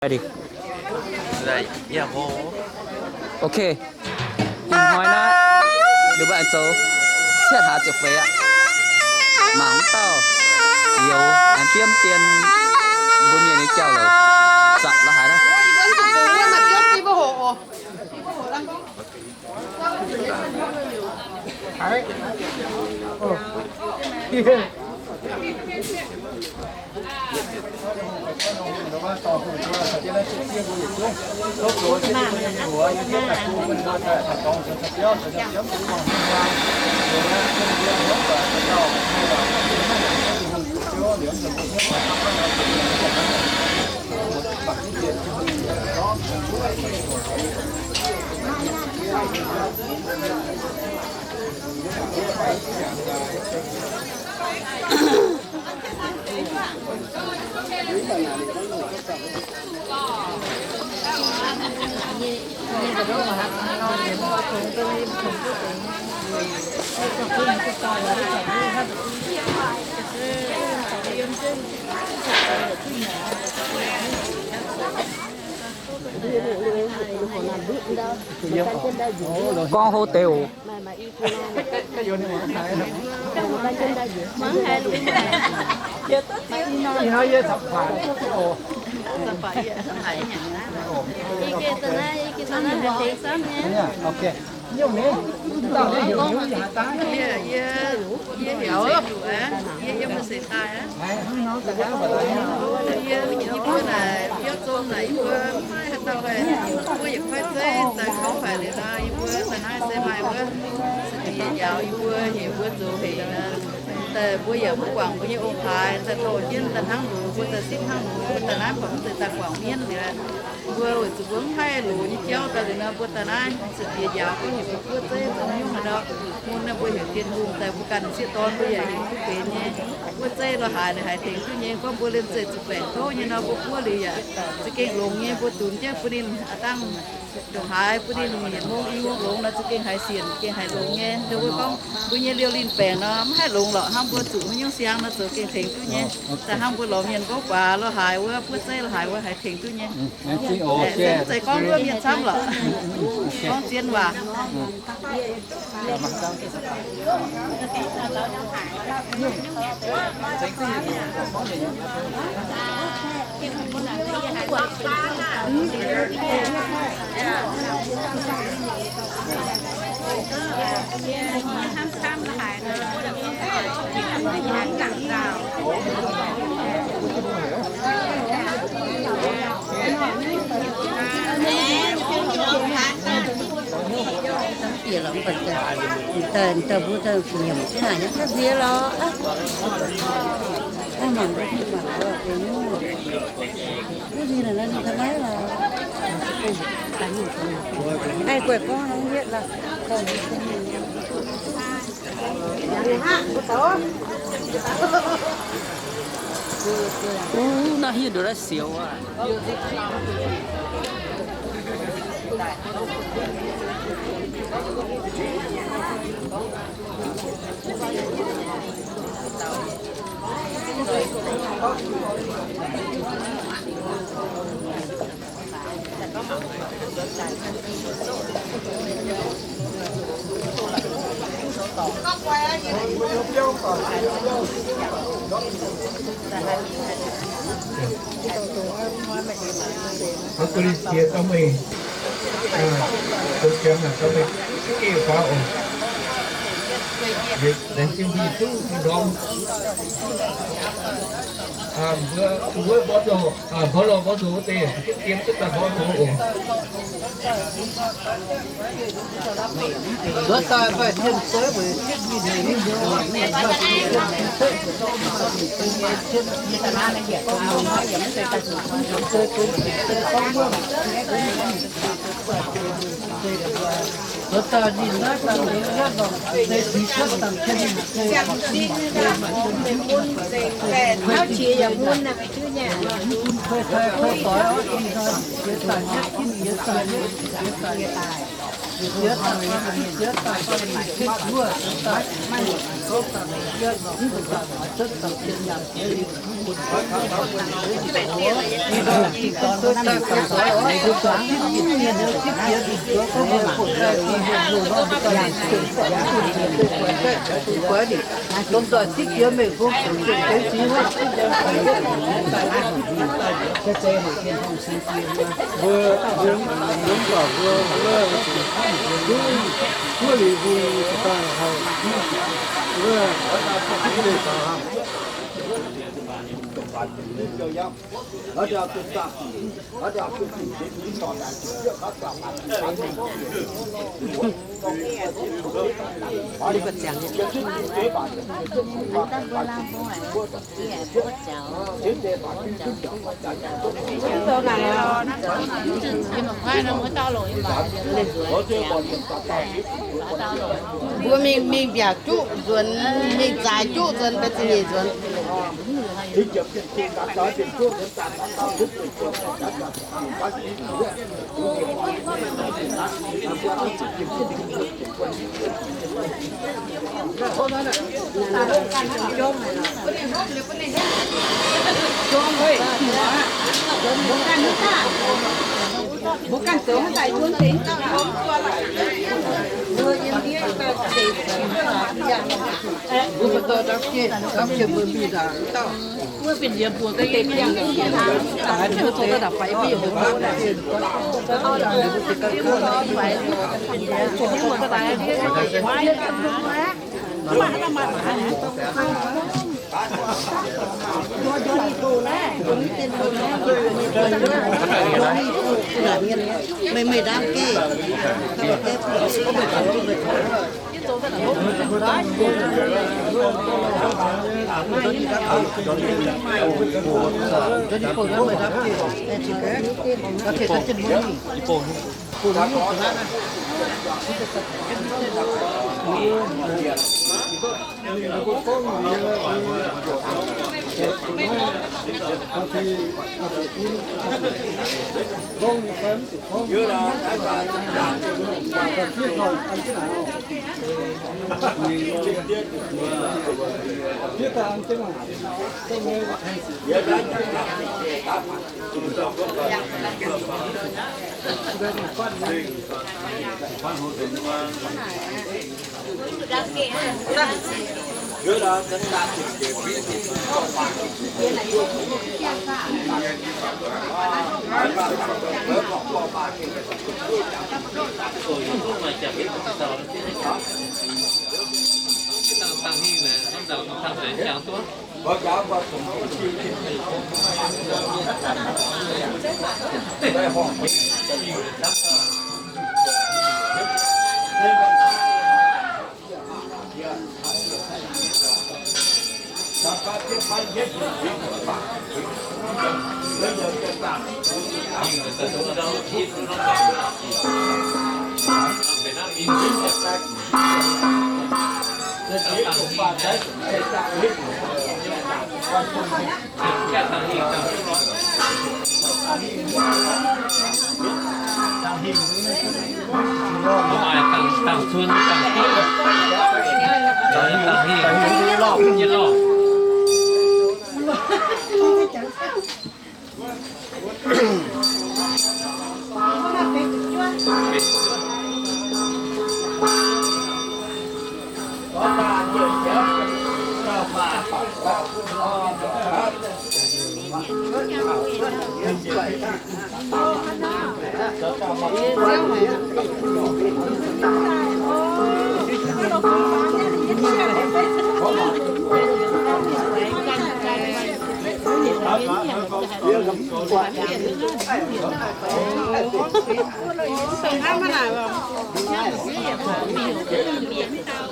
Ok, ih hnoi naaiv ninh mbuo aengx zoux cietv hlaax ziepc feix aqv. Mangc mv dauh youz aengx biomv dien mbuo mienh nyei jauv-louc zanc la'haaix naaiv. Gorngv hov deix oc. Yie, yie heuc Zinh Nduqc, yie, yie mbuo seix daaih aqv. Yie, yie mbuo naaic biauv zong naaic yie mbuo maiv haaix dauh haih, mbuo yietc kuaaiv zeiv daaih gorngv faix liuz nor, yie mbuo daaih naaiv se maaih wuov se diex njaaux yie mbuo, heuc mbuo zoux hec nor. Daaih mbuo yaac mv guangc mbuo nyei ong-taaix, daaih dorh jienv daaih hnangv loz, mbuo daaih sipv hnangv loz, mbuo daaih naaiv buatc mv zeiz daaih guangc mienv liuz, mbuo weic zuqc mbuo mv haih loz nyei jauv daaih liuz nor, mbuo daaih naaiv se diex njaaux gorngv heuc mbuo buov zeiv zoux nyungc haaix nor. Mun naaiv mbuo heuc Tin-Hungh daaih, mbuo ganh m'sieqv dorn mbuo yaac heuc duqv benx nyei. Buov zeiv lorz haaix ninh haih tengx duqv nyei. Gorngv mbuo liemh zeih zuqc baengc kouv nyei nor, mbuo buov liuz yaac za'gengh longx nyei. Mbuo dunx jienv bun ninh aav dangh ndongc haaix, bun ninh yietc hmong i hmong longx nor, za'gengh haiz sienc, gengh haiz longx nyei. Ninh mbuo gorngv mbuo nyei liouh linh baengc nor, mv haih longx lorqc. Hnangv mbuo zuqc haaix nyungc siang nor, zoux gengh tengx duqv nyei. Daaih hnangv mbuo lorz mienh gorngv guaax lorz haaix wuov, buov zeiv lorz haaix wuov, haih tengx duqv nyei. Mv zeiz gorngv wuov mienh camv lorqc. Gorngv zien waac. Bieqc lorqc, mv baac daaih, daaih mbuo daaih nyiemc jienv naaic nyei, daaih bieqc lorqc. Mangc, mangc, mangc, mangc, mv zingh naaic, ninh ga'naaiv lorqc. Haih guaih gorngv nor, mv hietv lorqc. Uv, naaiv hietv nduov naaiv sioux aqv. Mbuo ga'naaiv jiex dorh meih, zoux jangx naaic dorh meih ga'naaiv geh faaux oc. Laengz zingh mbuo yietc zungv ndorm. Mbuo, mbuo mborqv zoux, mborqv lorh mborqv zoux wuov deix, zungv dien duqv daaih mborqv zoux oc. Mbuo mingh, mingh mbiaauc juqv nzuonx, mingh zaaix juqv nzuonx, mbuo za'nyeic nzuonx.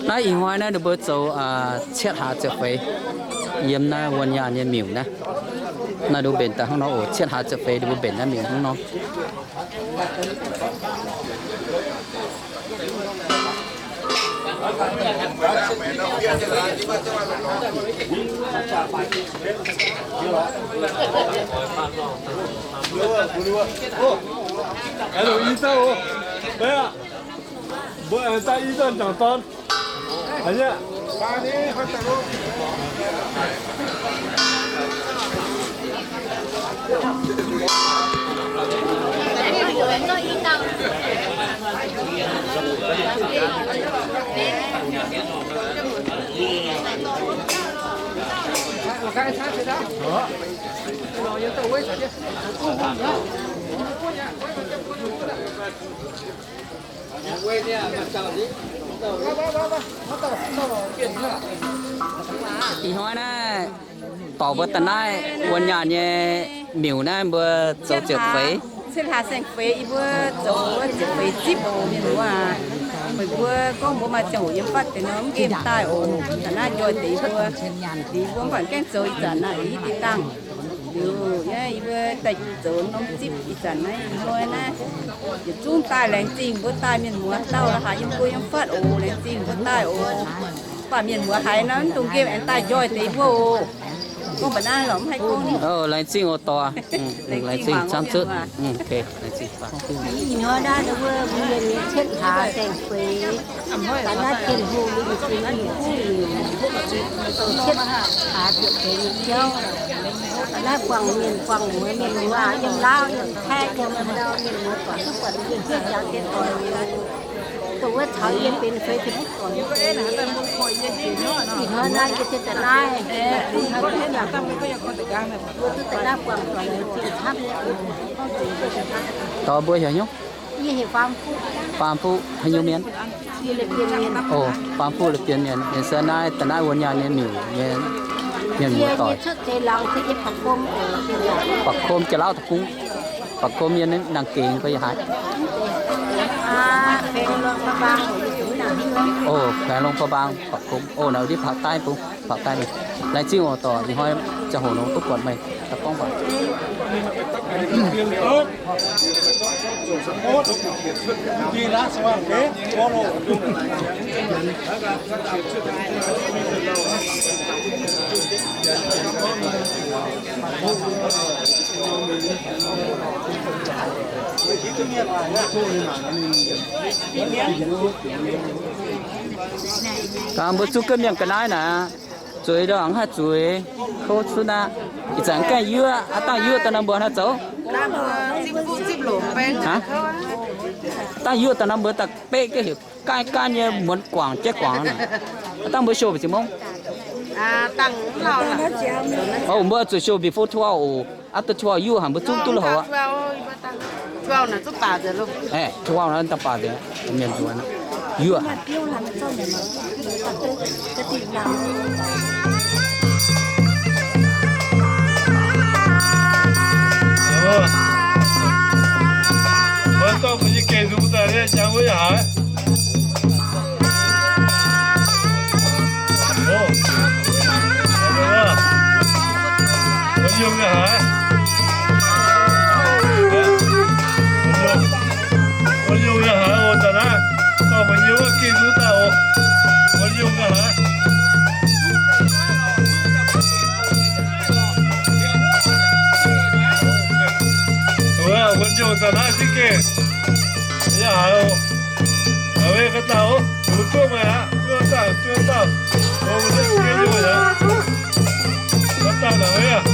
Naaiv ih hnoi naaiv ninh mbuo zoux cietv hlaax ziepc feix yiem naaiv Wuonh Nyaanh nyei miuc naaiv. Naaiv ninh mbuo mbenc daaih hnangv nor oc. Cietv hlaax ziepc feix ninh mbuo mbenc naaiv miuc hnangv nor. Mbuo aengx daaih i dauh jangc dorn. Haaix nyungc? Ih hnoi naaiv dorc mbuo da'naaiv wuonh nyaanh nyei miuc naaiv mbuo zoux ziepc feix. Cietv hlaax saeng-feix yie mbuo zoux ziepc feix zipv oc mienh muoz aac. Meih mbuo gorngv mbuo maaih ziangh hoc yiem fatv deix nor mv nqemh daaih oc. Da'naaiv njoih deix mbuo, liuz mbuo mv baac gaengh zoux ih zanc naaic ih deix dangh. Liuz yie mbuo daaih zoux norm zipv ih zanc naaiv ih hnoi naaiv, yietc zungv daaih laengz zingh mbuo daaih mienh muoz dauh la'haaix yiem mbuo yiem fatv oc. Laengz zingh mbuo daaih oc. Mv baac mienh muoz haiz nor mv dungx nqemh aengx daaih njoih deix mbuo oc. Gorngv mbuox naaiv lorqc mv haih gorngv. Laengz zingh oc dorc. Laengz zingh camv zuqc. Ih hnoi naaiv wuov mbuo mienh nyei cietv hlaax saeng-feix, da'naaiv Tin-Hungh nyei m'zing nyei cietv hlaax ziepc feix nyei jauv. Da'naaiv buangh mienh buangh muoz, mienh muoz yiem Laauv yiem Taiv yiem haaix ndau mienh muoz doic duqv buatc yie hietv jangx dien doic. Dongh wuov caux yie benx feix feix duqv doic. Ih hnoi naaiv yie se da'naaiv, mbuo duqv da'naaiv buangh doic zingh camv. Dorh mbuo heuc hnyouv? Yie heuc Faam Fuqv. Faam Fuqv haaix nyungc mienh? Yie Leiz Bienh mienh. Oc, Faam Fuqv Leiz Bienh mienh. Mienh se naaiv da'naaiv wuonh nyaanh nyei miuc nyei mienh muoz doic. Yie cuotv seix laangz se yiem Baac Kom, Baac Kom Janx-Lauv deic-bung. Baac Kom yiem naaiv Nangh Gengx fai yiem haaix? Oc, Faengx Luang Prabang, Baac Kom. Oc, naaiv ndiev Paux Daiv bung, Paux Daiv. Laengz zingh oc dorc, ih hnoi ziangh hoc nor duqv buatc meih daaih gorngv waac. Gaax mbuo zuqv ganh mienh ga'naaiv naaic, zueiz ndongc haih zueiz, tov cuotv aqv. Ih zanc gaengh yuoqv, aav dangh yuoqv daaih nor mbuo haaix zoux? Aav dangh yuoqv daaih nor mbuo daaih beqv jienv heuc gaanv gaanv nyei muonz guangc jaiv guangc naaic. Aav dangh mbuo show mbu'ziex mongh? Oc, mbuo zuqc show before twelve oc. After twelve yuoqv haic mbuo zungv duqv la'houc aqv. Aeqv, twelve naaiv dangh baac nzengc, mienh nzuonx aqv. Yuoqv haic. Mbuo dorh mbuo nyei geh nzung daaih nyei jangx wuov yaac haiz. Wuov yungh nyei haiz. Wuov yungh nyei haiz oc, daaih naaiv. Dorh mbuo nyei wuov geh nzung daaih oc. Wuov yungh nyei haiz. Wuov yungh daaih naaiv zingv geh. Yaac haiz oc. Haiz wuov ga'dauh oc. Mbuo duqv meih aqv. Duqv daaih, duqv daaih. Mbuo mbuo duqv ziex yungh aqv. Ga'dauh naaic wuov.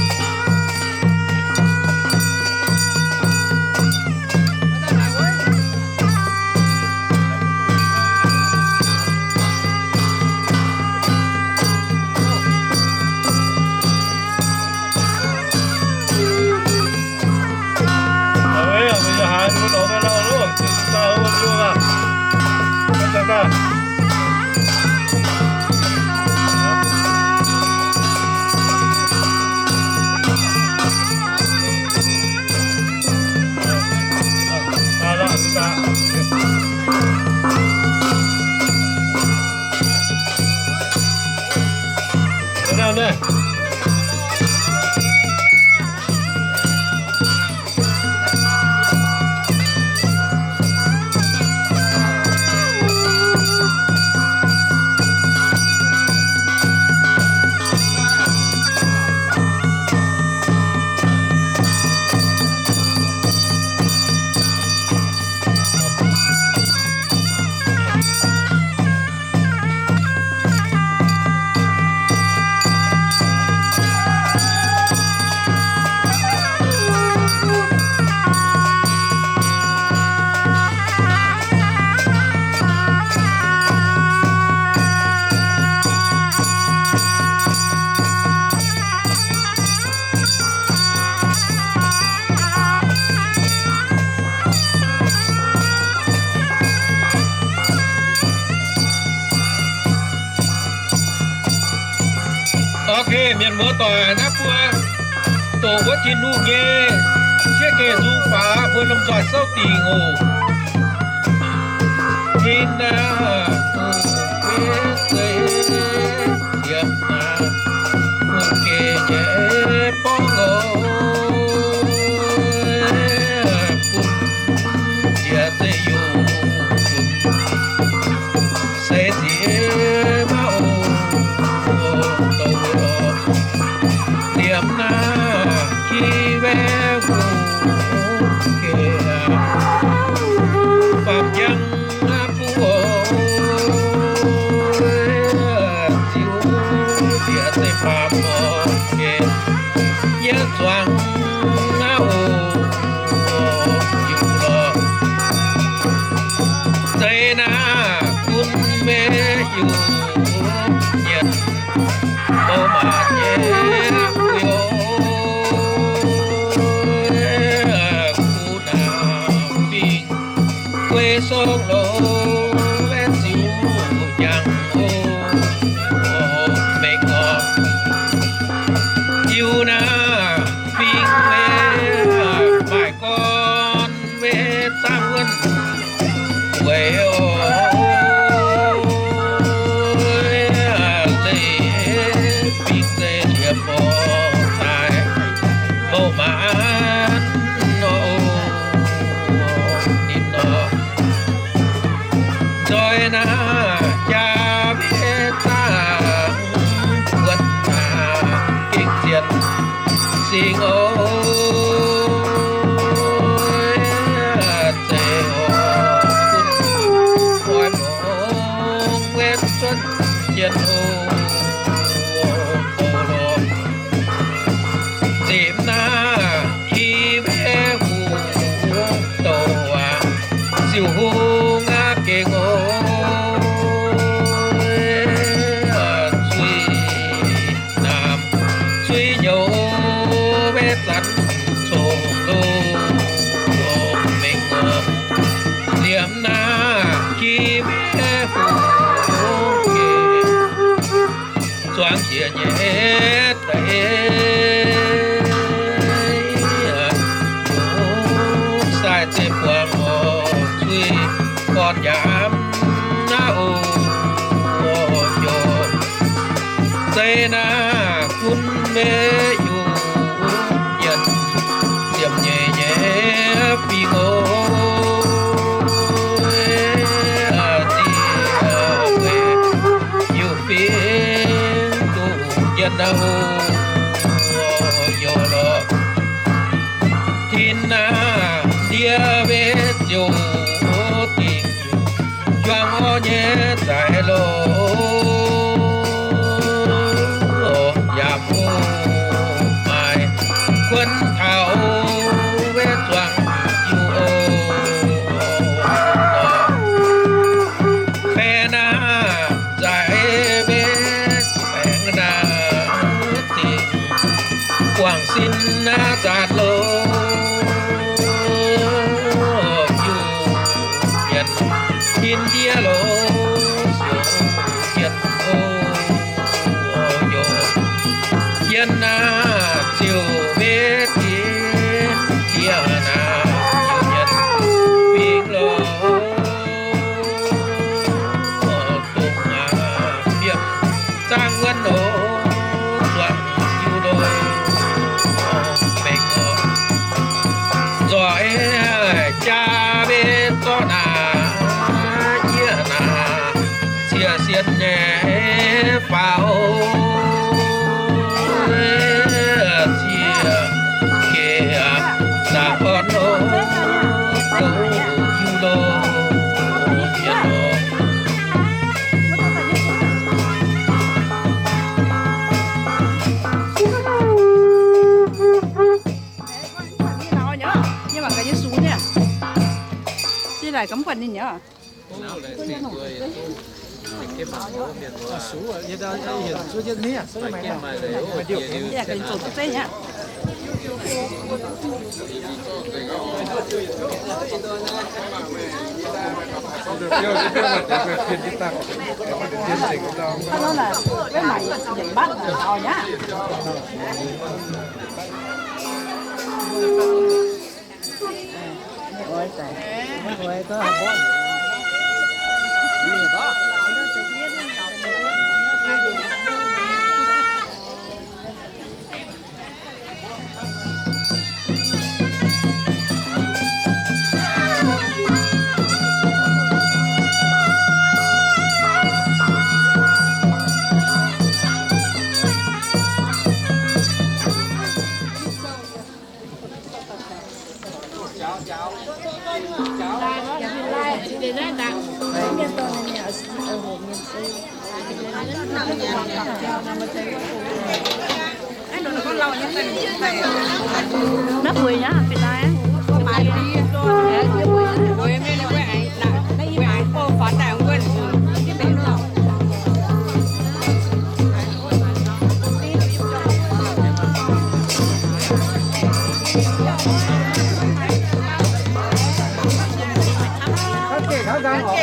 Mienh muoz-doic, naaiv mbuo doqc wuov Tin-Hungh nyei sieqv geh nzung faaux, mbuo lomh nzoih souv dingc oc. Tin-Hungh, mbuo zeiv liemh naaiv hungh geh nyei borngz oc, bun njiec zeiv-yungh, bun seix nziex maah oc, douz oc. Liemh naaiv ki waeqv hungh geh, faam-njang buv oc, ziux njiec zeiv faam oc geh, yie zuangx naaiv oc, yungh lorqc. Zeiz naaiv gunv maiv yungh nyienc, mouz maanc nyei guix oc, kuv naamh fingx guei song loz, maiv ziux jangx oc, mengh oc. Ziux naamh fingx maiv maaih gorn, maiv zaangv wuonv weic oc, leiz fingx zeiv liemh oc, daaih mouz maanc nor, ninh nor. Nzoih naaiv jaa mbietv zaangv wuonv naaiv gengh zien singx oc, zeiz oc, gunv oix mongh wetv cuotv jien oc, douz lorqc. Nzipc naaiv ki mbietv hungh douz aac, ziux hungh aqv gengh oc, zuiz naamh zuiz nyouz maiv zanc congx loz, mengh oc. Liemh naaiv ki mbietv hungh geh, zuangx njiec nyei deix, sai zeiv buangh oc, zuiz gorn nyaamv naaiv oc, oc, zeiz naaiv gunv maiv yungh nyienc, ziepc nyeic nyei fingx oc, ziex nyeic yungh fingx duqv nyienc naaiv oc, youz lorqc. Tin naaiv ndiev maiv ziouc dingc, juang orv nyei zaaix loh, yaac mv maaih kuonx taux maiv zuangx yungh oc. Baeqc naaiv zaaix maiv baengx naaiv dingc, guangc sin naaiv zanc loh, yungh nyienc tin ndiev loh, siouc nyienc oc, youz. Yien naaiv ziouc maiv tin ndiev naaiv, yungh nyienc fingx loh, dongh aac, mienh zaangv wuonv oc, zuangx jiu loh, mengh oc. Nzoih jaa mbe zorqv naaic, yie naaic, ziex sien nyei faaux, ziex geh zaqc orn oc, douz jiu loh, mienh oc. Naaiv bueix nyei fih naaiv.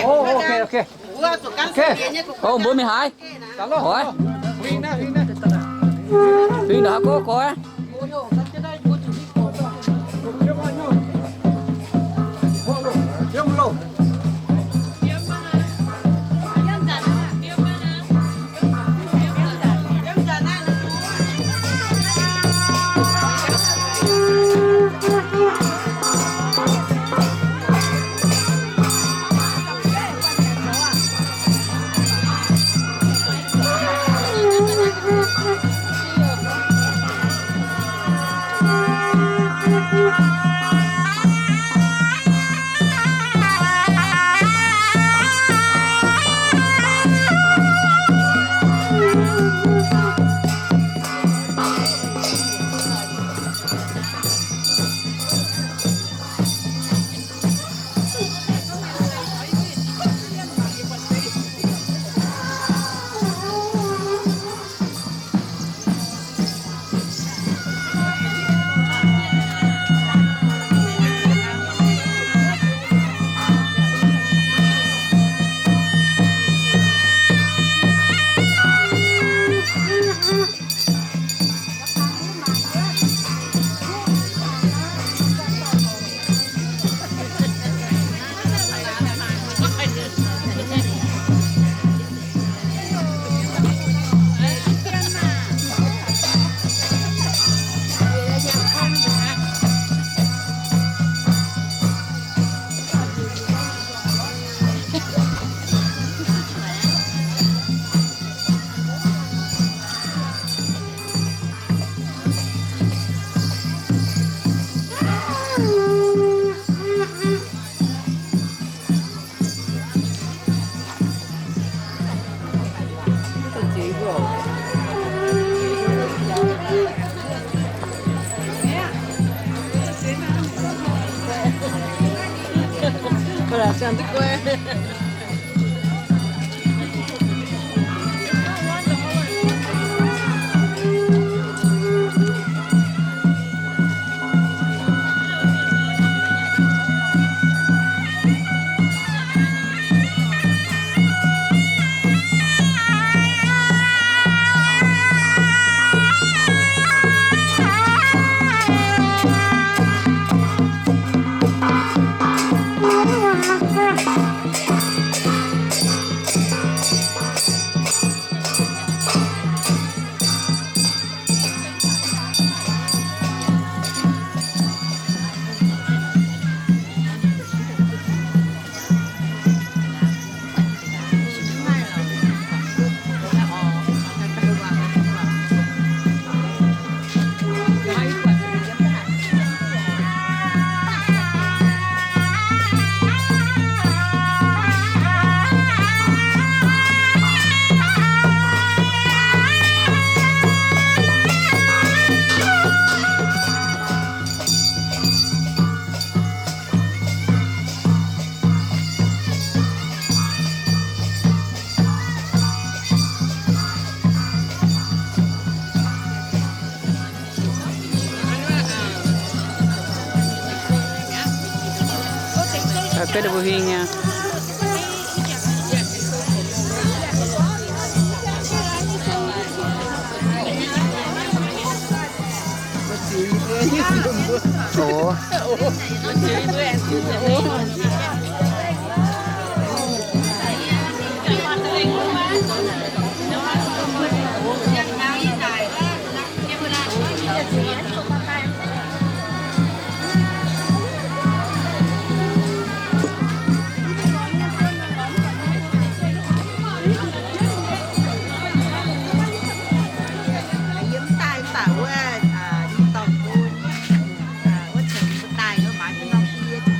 Ov, ok, ok. Ok. Ov, mbuo mingh haaix? Oix. Huing naaiv haaix gorx? Ga'ndiev mbuo huing aqv. Yiem daaih mv baac wuov, i dorngx bun, wuov ceix mbuo daaih nor maaiz mbuo norm bie.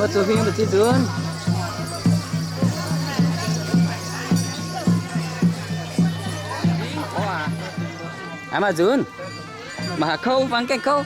Mbuo zuqc huing mbu'ziex nzunc. Maaih nzunc. Maaih haaix kouv, fang gaengh kouv.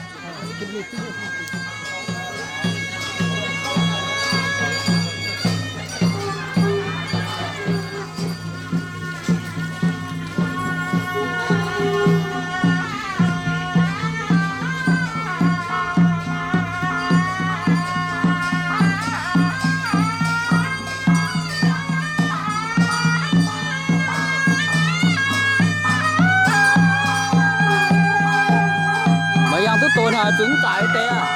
Maaih yangh duqv donx haic, zuqc mv zaaix deix aqv.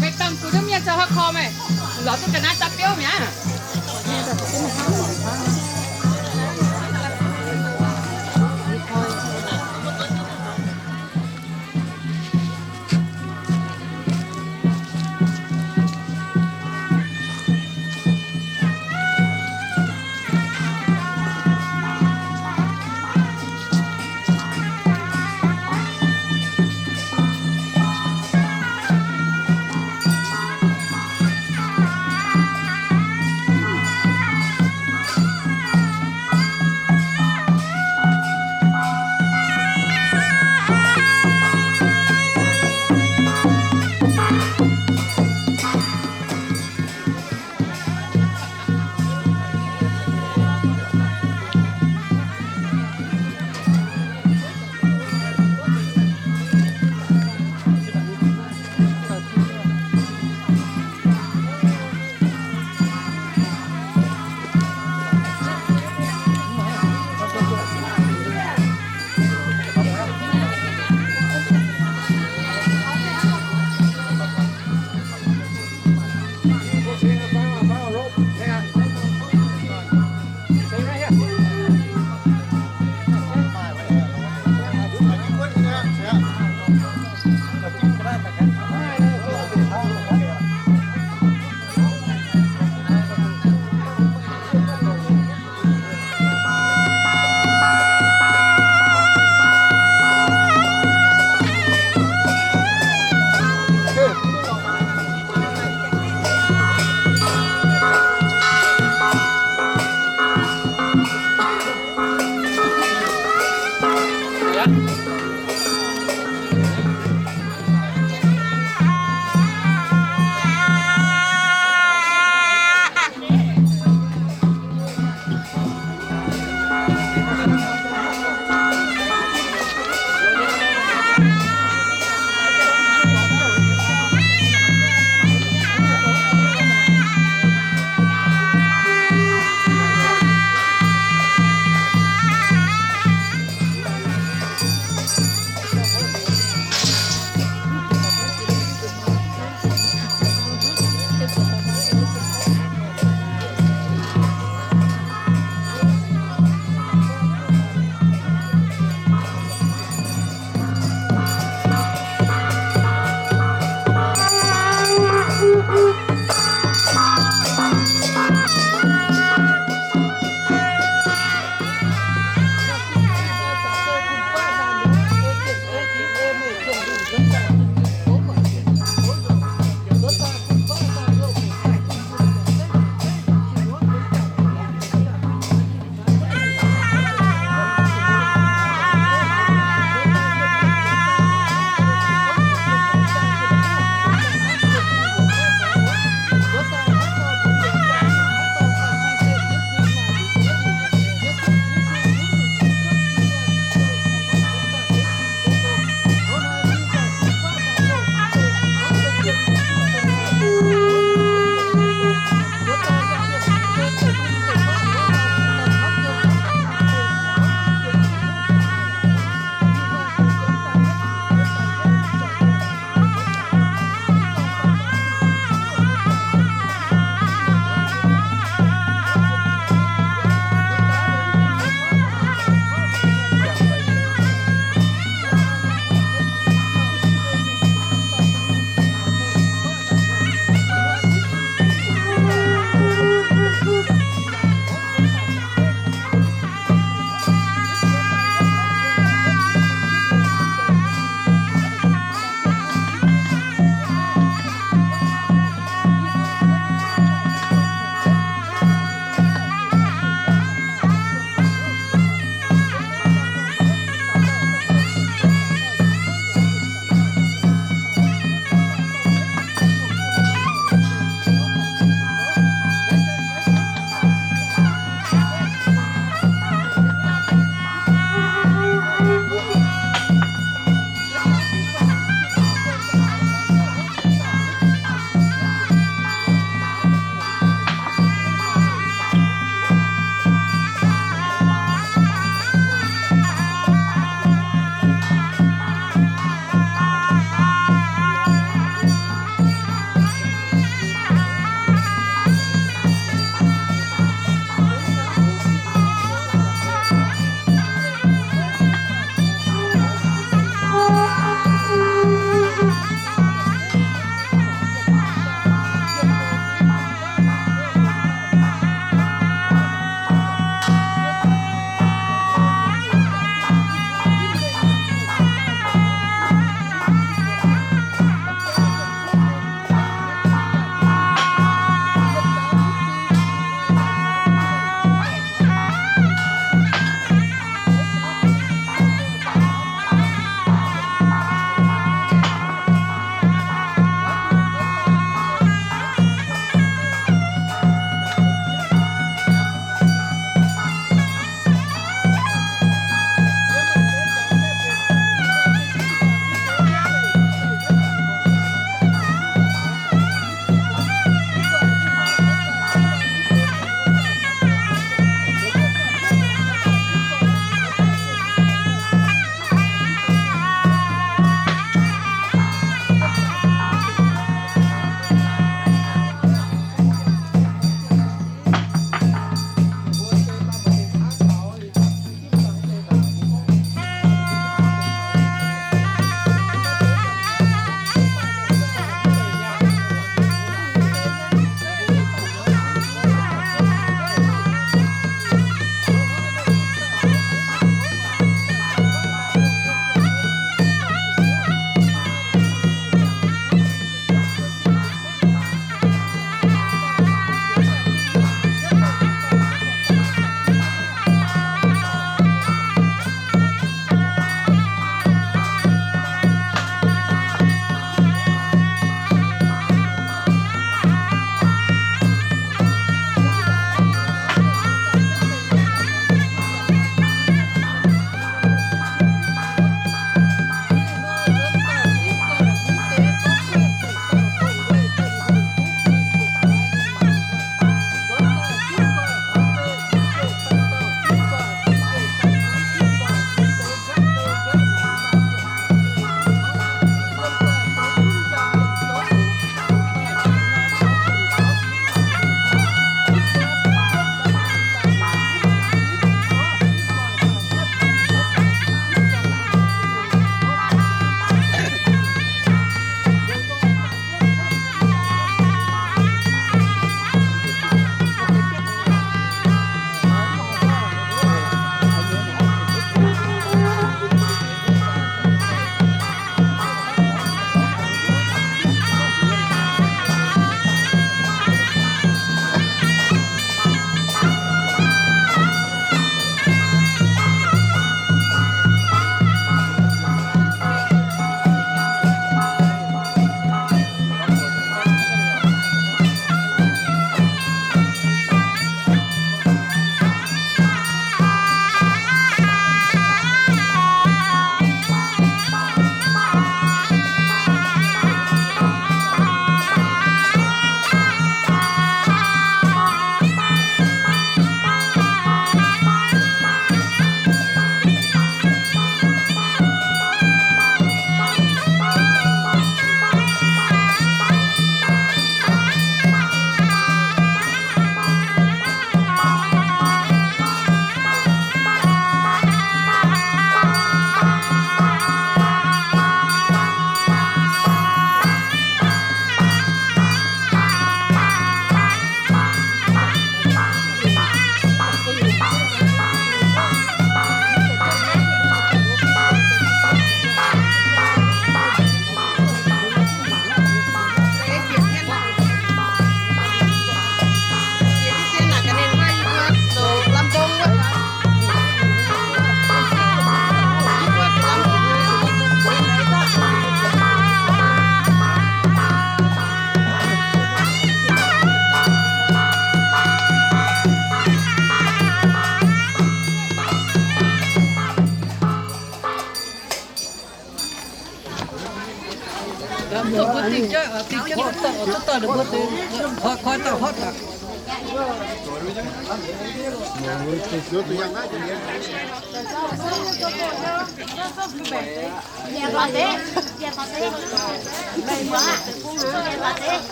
Meih dangh zuqc duqv mienh zoux haaix korv meih? Lorz duqv ga'naaiv daaih biouv mi'aqv.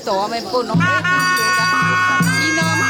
Dorh meih bun norm i norm.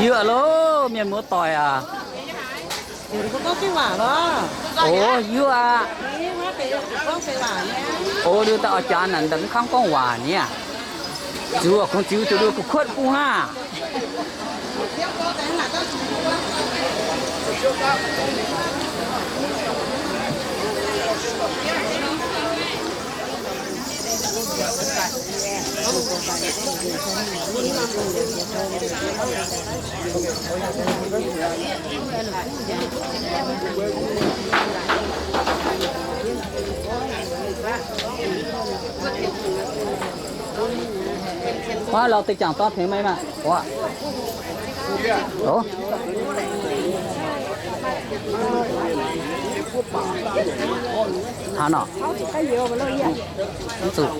Yuoqv loh, mienh muoz-doic aac. Oc, yuoqv aqv. Oc, liuz daaih oix jaax naaic, mv kangv gorngv waac niaa. Zuqc kungx ziux duqv kuotv bung hnangv. Huaav lorz deix jangc dorn tengx meih maah. Hnangv nor. Mv zuqc.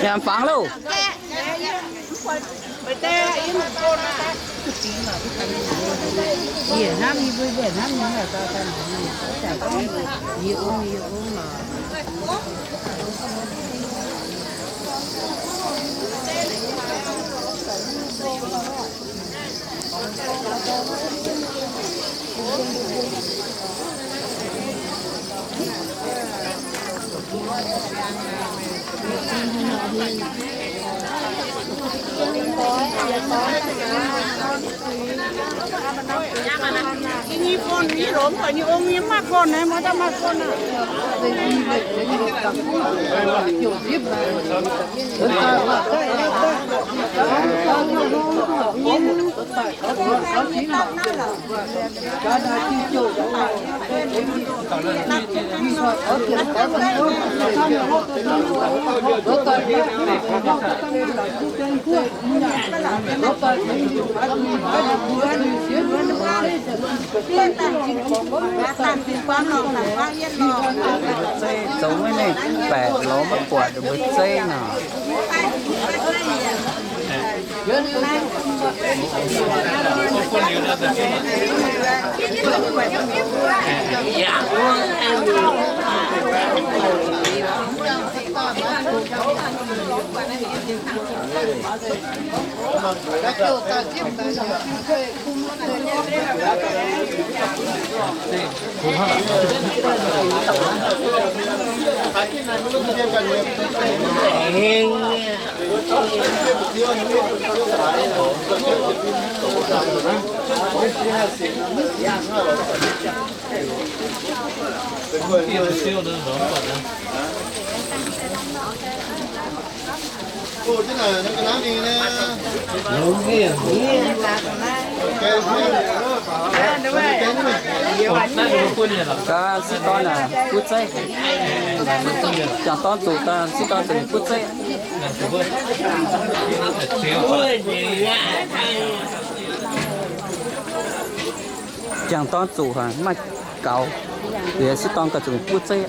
Yangh fangx loh. Zoux maiv ninh baeqc lorz maiv buatc mbuo zeiv nor. Gaax sieqv dorn naaic butv zeiv. Jangc dorn zuqc gaax sieqv dorn zuqc butv zeiv. Jangc dorn zuqc haic, maaih Daux, liuz sieqv dorn gauh zuqc buov zeiv.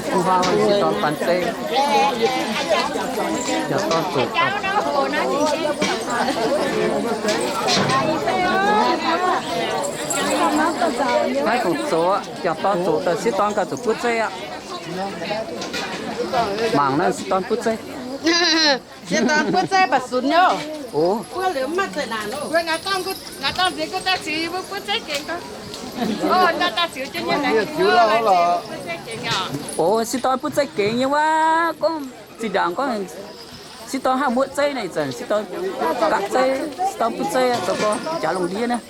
Sieqv dorn faan zeiv, jangx dorn zoqc. Naaiv kungx zoqc, jangx dorn zoqc daaih sieqv dorn gauh zuqc buov zeiv aqv. Mangc naaiv sieqv dorn buov zeiv. Sieqv dorn buov zeiv baac sunx nyei. O, o, sieqv dorn buov zeiv gengx nyei wuov. Gorngv zinh ndaangc gorngv sieqv dorn haih muoqv zeiv naaiv, ih zanc sieqv dorn gapv zeiv, sieqv dorn buov zeiv zoux gorx jaax lungh ndiev naaiv.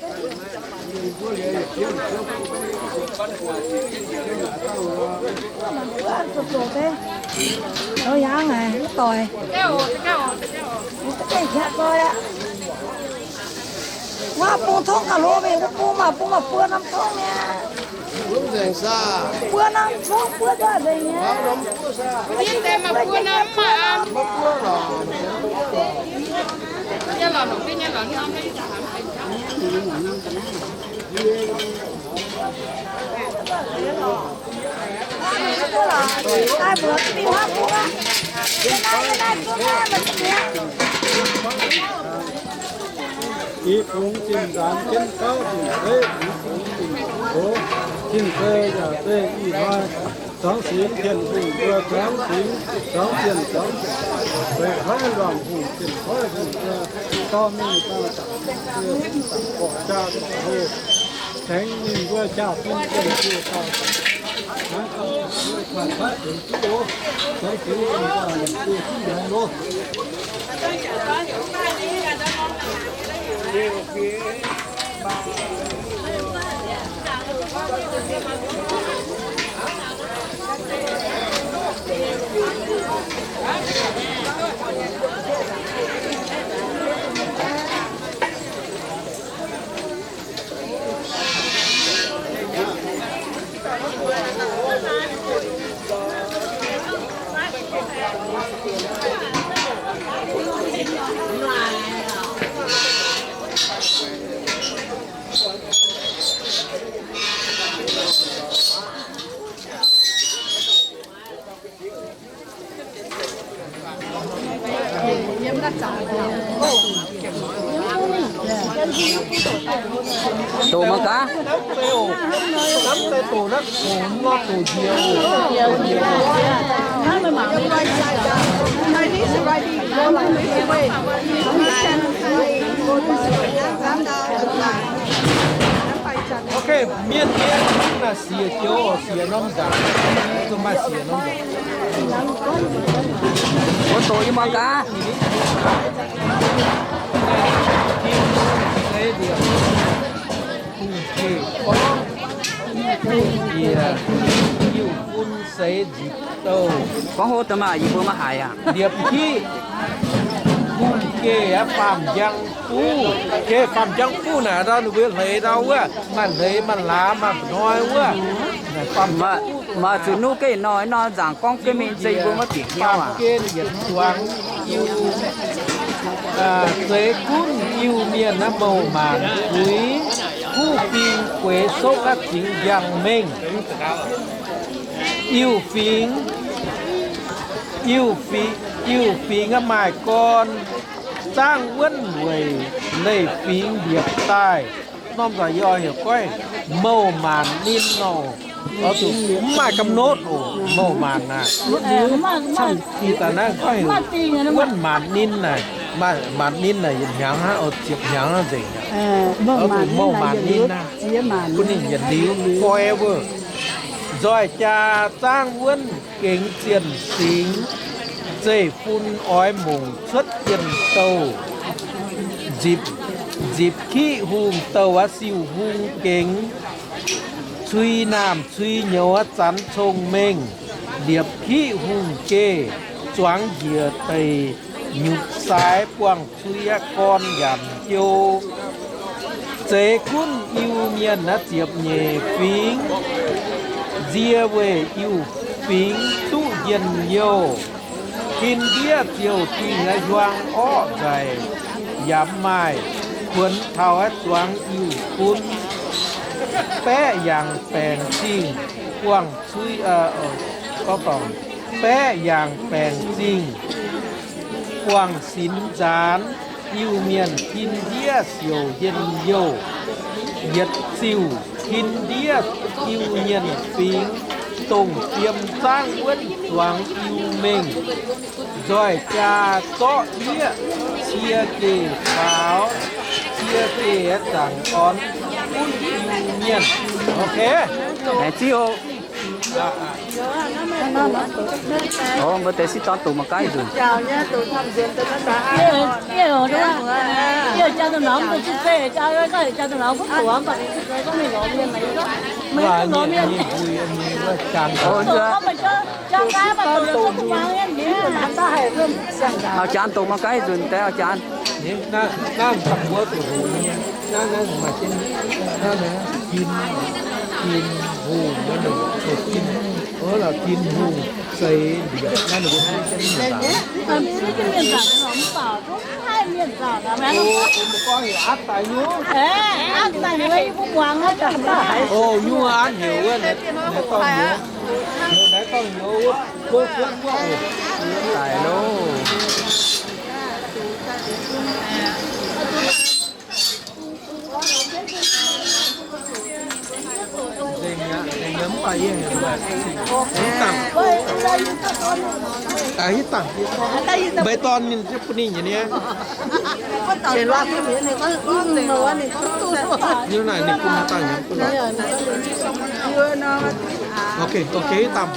Wuov bung tongv gauh hlo mingh, wuov bung maaih, bung maaih buo norm tongv mi'aqv. Buo norm tongv buov duqv nzengc mi'aqv. Ih fungx zinh nzaanx jienv gauv zinh zeiv, ih fungx zinh gox, zinh zeiv yaac zeiv ih hnoi. Zuangx singx Tin-Hungh mbuo, zuangx singx, zuangx zienh, zuangx zeiv, haiv luangh hungh, zinh hoiv hungh, dorh mingh daaih, gorqv jaa gorqv hlo, tengx ninh mbuo jaa-fin zienh diuh dauh. Doqc mangc gaax. Ok, mienh mienh naaic siex joux, siex norm nzaangc, maaih siex norm nzaangc. Wuov doqc yie mangc gaax. Hungh jiex gorngv, hungh jiex, Iu-fun seix nzipc douh. Gorngv hov da'maah yie mbuo maiv haiz aqv. Liepc hiqv, hungh jiex aqv, faam njang fuqv. Jiex faam njang fuqv naaic ndau ninh mbuo hleix ndau wuov, maaih hleix maaih laamz maaih mba'hnoi wuov. Maaih zuqc nuqv gengh nor, nor nzaangc gorngv gengh mingh zei mbuo maiv bieqc hnyouv aqv. Zeix gunv Iu-Mienh naaiv mouh maanc guix, kuv fing gueix sopv aqv, zingx njang mengh. Iu-fingx, Iu-fingx, Iu-fingx aqv, maaih gorn zaangv wuonv weic leiz-fingx mbiepc daaih. Norm nzauc yie oix heuc goiv mouh maanc ninh nor. Oix zuqc mv maaih ga'ndiev oc, mouh maanc naaic. Ih zanc naaiv goiv heuc wuonv maanc ninh naaic, maanc ninh naaic yietc hnyangx hnangv, ziepc hnyangx hnangv nzengc. Oix zuqc mouh maanc ninh naaic, bun ninh yietc liuz forever. Nzoih jaa zaangv wuonv gengx zienh singx, zeiv-fun oix mongc cuotv zienh douh, nzipc, nzipc kiqv hungh douh aqv, siou hungh gengx. cui naamh cui nyouz zanx cong-mengh, liepc kiqv hungh geh, zuangx njiec deic nyutc sai buangh cui aqv gorn yaac jou. Zeix gunv Iu-Mienh naaiv ziepc nyeic fingx, nzie weic Iu-Fingx duqv njien-youh. Tin-ndiev ziouc dingh aqv hiuang orqv nzaic yaac maaih kuonx taux aqv zuangx Iu-Fun. Baeqv yangh baengc zingh buangh cui, gorngv dorngc, baeqv yangh baengc zingh buangh sinx nzaanx. Iu-Mienh tin-ndiev siouc njien-youh. Yietc ziuh tin-ndiev Iu-Mienh fingx, dongh fiem zaangv wuonv zuangx Iu-Mengh, nzoih jaa zorqv yieqv, cie geh faaux, cie geh zaangc orn gunv Iu-Mienh. Ok. Laengz zingh oc. Mbuo deix sieqv dorn doqc mangc gaax ih nzunc. Auv-jaan doqc mangc gaax ih nzunc deix auv-jaan. Daic loh. Mbuo dorn ninh bun ninh nyei. Ninh naaic ninh bun dangh nyei. Ok, ok, ih dangh.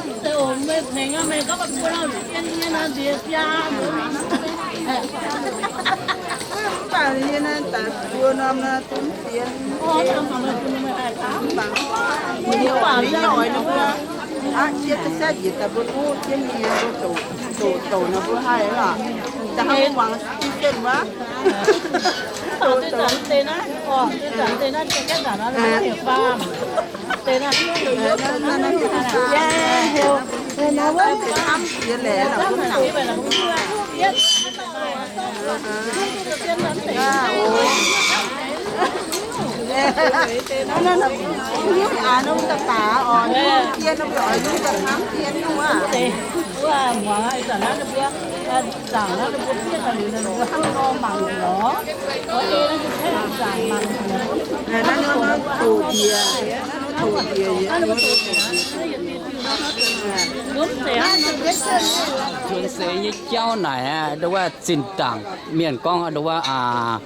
Nzuonx seix nyei jauv naaic aqv, ndo wuov zinh ndaangc mienh gorngv ndo wuov, aa,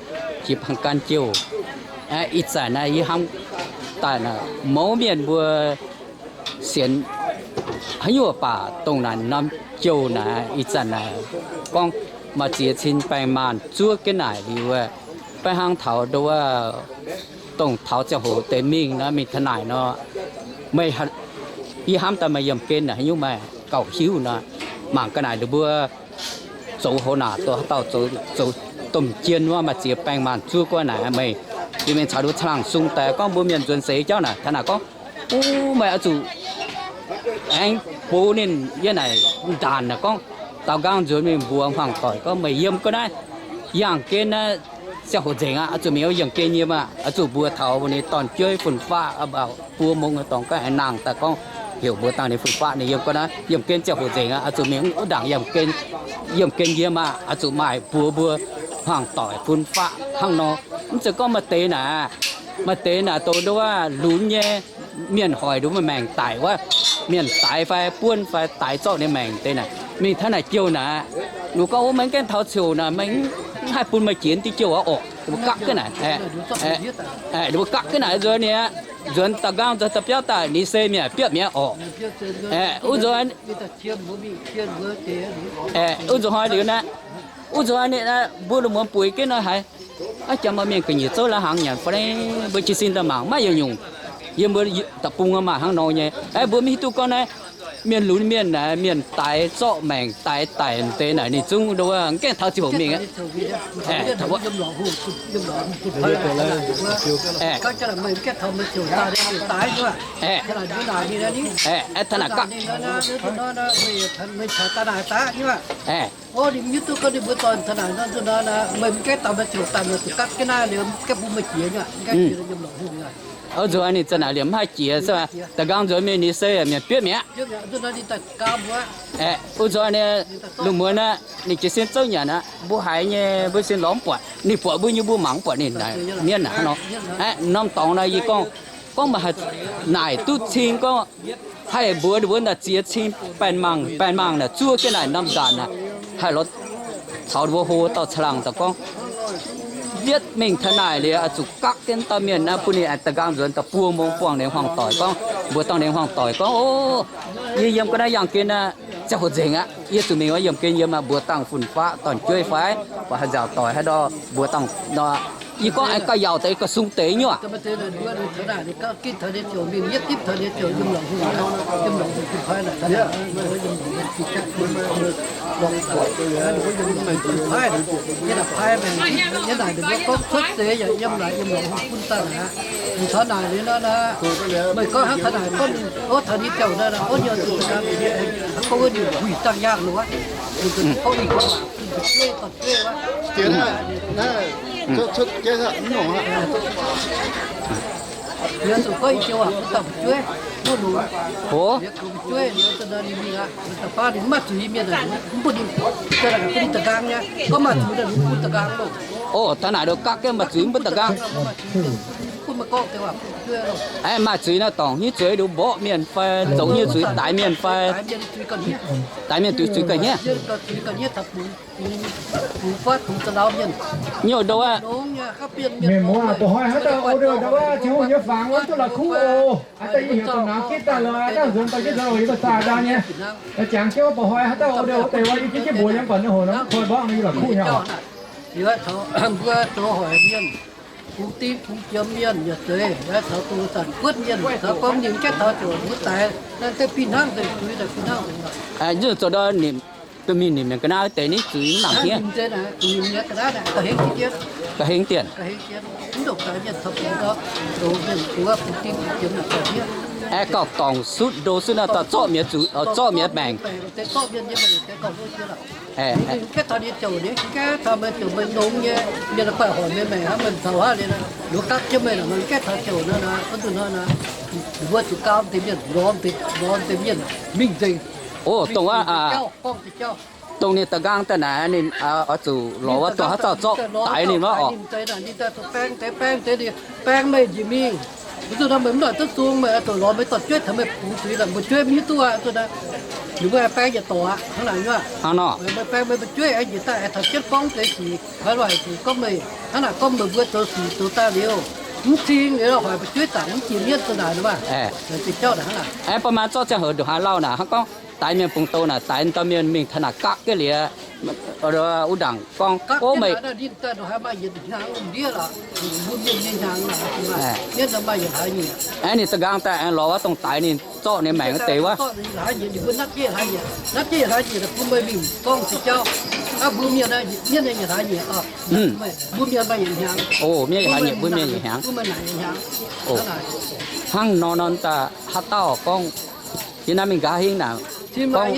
jiex bang gan jouh. Ih zanc naaiv yie hnamv daaih naaic, mouz mienh mbuo sienx haaix nyungc baac dongh naaic norm jouh naaic, ih zanc naaic gorngv maaih ziex cin baengh maanh zuov jienv naaic liuz, baeqv hnangv taux ndo wuov, dongh taux ziangh hoc deix mingh nor, mingh taux naaic nor, meih, yie hnamv daaih meih yiemh gen naaic haaix nyungc maaih gauh hiuv nor, mangc ga'naaic ninh mbuo zoux houx naanc, zoux haaix dauh zoux, zoux domh jien wuov, maaih ziex baengh maanh zuov guov naaic meih, yie mingh caux ninh mbuo caangh laangh sung daaih gorngv mbuo mienh nzuonx seix jauv naaic, taux naaic gorngv, o, meih oix zuqc aengx bux ninh yiem naaic ndaanc naaic gorngv, daaux nqaang nzuonx mingh mbuox hmuangx doic gorngv meih yiem ga'naaiv, yangh gen naaiv, ziangh hoc nzengc aqv, oix zuqc mingh yangh gen yiem aqv, oix zuqc mbuox taux ninh dorn-jueiv fun-faqv, buo mong dorngx ga'naaiv nangh daaih gorngv heuc mbuox dangh ninh fun-faqv ninh yiem ga'naaiv, yiem gen ziangh hoc nzengc aqv, oix zuqc mingh wuov ndaangc yiem gen, yiem gen yiem aqv, oix zuqc maaih buoz mbuo hmuangx doic fun-faqv hnangv nor. Mv zeiz gorngv maaih deix naaic, maaih deix naaic douz ndo wuov lunx nyei, mienh hoic nduov maengc daic wuov, mienh daix fai buonv fai daix zorqv ninh maengc deix naaic, mingh taux naaic jouh naaic, ninh gorngv, o, meih mv gaengh taux ziouc naaic, meih mv haih bun meih jiex diuh jouh aqv orqc. Ninh mbuo gapv jienv naaic, ninh mbuo gapv jienv naaic nzuonx ninh aqv, nzuonx daaux nqaang nzuonx daaih biauv daaih, ninh se mienh biopv mi'aqv orqc. Wuov nzuonx, wuov nzuonx hnoi liuz naaiv, wuov nzuonx ninh mbuo lungh muonz bueix jienv nor haiz, aav, jangx maaih mienh ga'nyiec zouv la'hnaangx nyanc fai, mbuo jiez sin daaih mangc maiv yietc nyungc. Yie mbuo da'bung maaih hnangv nor nyei. Aeqv, mbuo maiv hiuv duqv gorngv naaiv mienh lunx mienh naaic, mienh daix zorqv maengc daix daic deix naaic, ninh zungv nduov gaengh taux ziangh hoc mingh aqv. Aeqv, aeqv, aeqv, taux naaic gapv. Aeqv, Oix nzuonx ninh za'naaic liemh mv haih jiex, da'nqaang nzuonx mingh ninh se mienh biopv mi'aqv. Aeqv, wuov nzuonx ninh lungh muonz aqv, ninh jiez sin zouv nyanc aqv, mbuo haiz nyei mbuo sin lorz mv buatc, ninh buatc mbuo nyei mbuo mangc mv buatc ninh mienv aqv nor. Aeqv, norm dorngx naaiv yie gorngv, gorngv maaih naaic duqv cing gorngv haih mbuox ninh mbuo naaic ziex cing baengh mangc, baengh mangc naaic zuov jienv naaic norm nzaanc naaic, haih lorz caux ninh mbuo hlo dauh caangh laangh daaih gorngv, yietv mingh taux naaic liuz oix zuqc gakv jienv dauh mienh naaiv bun ninh aengx da'nqaang nzuonx daaih buo mong buangh ninh hmuangx doic gorngv, mbuox dangh ninh hmuangx doic gorngv, O, yie yiem ga'naaiv yangh gen aqv, ziangh hoc nzengc aqv, yie zuqc mingh oix yiem gen yiem aqv, mbuox dangh fun-faqv dorn-jueiv fai, baac haaix nziaauc doic haaix ndau mbuox dangh nor, yie gorngv aengx gauh yaauc deix gauh sung deix nyuoqc. O, taux naaic nduov gakv jienv maaih zuiz mv bun da'nqaang. Aeqv, maaih zuiz naaiv dorngc nyei zuiz nduov mborqv mienh fai zoux nyei zuiz daix mienh fai? Daix mienh zuiz gauh hniev. Nyei ndo aqv. Mienh muoz, ba'hnoi haaix dauh order ndau wuov Tin-Hungh nyei fangx wuov duqv la'kuqv oc. Aa, da'nyeic heuc doqc nangx gitv daaih lorz, aa, dangh nzuonx daaih jienv nzuonx oc, yie mbuo saah ndau nyei. Jangx jienv ba'hnoi haaix dauh order wuov deix wuov, yie jienv jienv mbuox yiem baac ninh hoc nor, koi mborqv ninh la'kuqv nyei oc. Mbuo zoux hoic mienh, bungx ding bungx jiem mienh yaac zeiz, taux dongh zanc buonv mienh caux gorngv ninh gaengh taux ziouc mbuo daix, naaiv deix fih hnangv deix zuiz daaih fih hnangv. Zoux ndau ninh, duqv mingh ninh mienh ga'naaiv deix ninh zuiz mv nangc hniev. Ga'hengv dienh. Aeqv, gauh dorngc sutv ndo sutv naaiv daaih zorqv mi'aqv zuqc, zorqv mi'aqv maengc. O, dongh wuov, dongh ninh da'nqaang daaih naaic, ninh oix zuqc lorz wuov dongh haaix dauh zorqv daix ninh wuov oc. Baeng meih njiec mingh, wuov zuqc nor meih mv noic duqv zung, meih oix zuqc lorz meih dorn-jueiv taux meih bungx zuiz lorqc, mbuo jueiv mv hiuv duqv aqv. Zuqc nor ninh mbuo baeng yietc dorngx aqv, hnangv naaic nyuoqc. Hnangv nor, meih baeng meih mbuo jueiv aengx njiec daaih aengx taux jienv gorngv deix sic, hnangv naaic zuqc gorngv meih hnangv naaic gorngv meih mbuo zoux sic zoux daaih liuz, mv cing liuz hoic mbuo jueiv zaangc mv jiex mienv zuqc naaic nor maah. Aeqv, ba'maah zorqv ziangh hoc ndongc haaix lauh naaic hnangv gorngv daix mienh bungx douz naaic, daix dauh mienh mingh taux naaic gakv jienv liuz, wuov ndaangc gorngv, O, meih Aeqv, ninh da'nqaang daaih aengx lorz wuov dongh daix ninh zorqv ninh maengc wuov deix wuov. O, mienh yietc hlaax nyieqc, mbuo mienh yietc hnyangx. Hnangv nor nor daaih haaix dauh gorngv yie naaiv mingh nqa'haav hingv naaic, gorngv